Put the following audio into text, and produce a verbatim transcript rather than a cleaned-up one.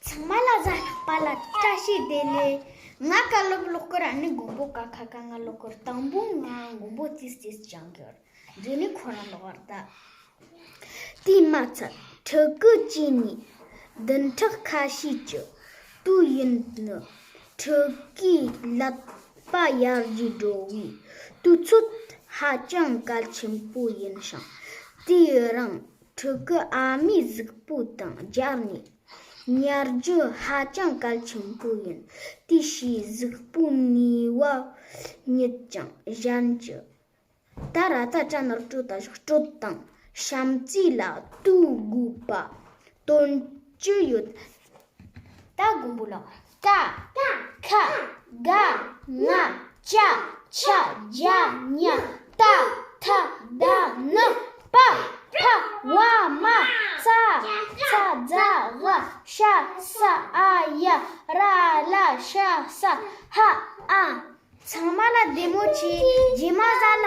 ཚང་མ་ལ་གཟའ་ལྷག་པ་ལ་བཀྲ་ཤིས་བདེ་ལེགས། ང་ཀ་ལོབ་ལོག་གི་ར་ནི་མགོན་པོ་ཀ་ཁ་ག་ང་ལོག་གི་ར། དང་པོ་ང་མགོན་པོ་ཏིས་ཏིས་ཅང་གི་ར་འདི་ནི་ཁོ་རང་ལོག་བར་ད། དེས་མ་ཚད་ཕྲུ་གུ་སྐྱེས་ནས་བདུན་ཕྲག་ཁ་ཤས་ཀྱི་དུས་ཡུན་ནི་ཕྲུ་གུའི་ཀླད་པ་ཡར་རྒྱས་འགྲོ་བའི་དུས་ཚོད་ཧ་ཅང་གལ་ཆེན་པོ་ཡིན་ཞིང་། དེའི་རིང་ཕྲུ་གུ་ཨ་མའི་གཟུགས་པོ་དང་སྦྱར་ནས་ཉར་རྒྱུ་ཧ་ཅང་གལ་ཆེན་པོ་ཡིན། དེའི་ཕྱིར་གཟུགས་པོའི་ནུས་པ་ཉིད་ཀྱང་ཞན་གྱི། ད་ར་ད་ཅ་ནོར་སྤྲོད་ད་ཞོག་སྤྲོད་དང་བྱམས་བརྩེ་ལ་ལྟོས་དགོས་པ་དོན་ཅི་ཡོད། ད་མགོན་པོ་ལ། ཀ་ཁ་ག་ང་ཅ་ཆ་ཇ་ཉ་ཏ་ཐ་ད་ན་པ་ཕ་བ་མ་ཙ་ཚ་ཛ་ཝ་ཤ་ས་འ་ཡ་ར་ལ་ཤ་ས་ཧ་ཨ། ཚང་མ་ལ་བདེ་མོ་བྱོས། རྗེས་མ་གཟའ་ལ།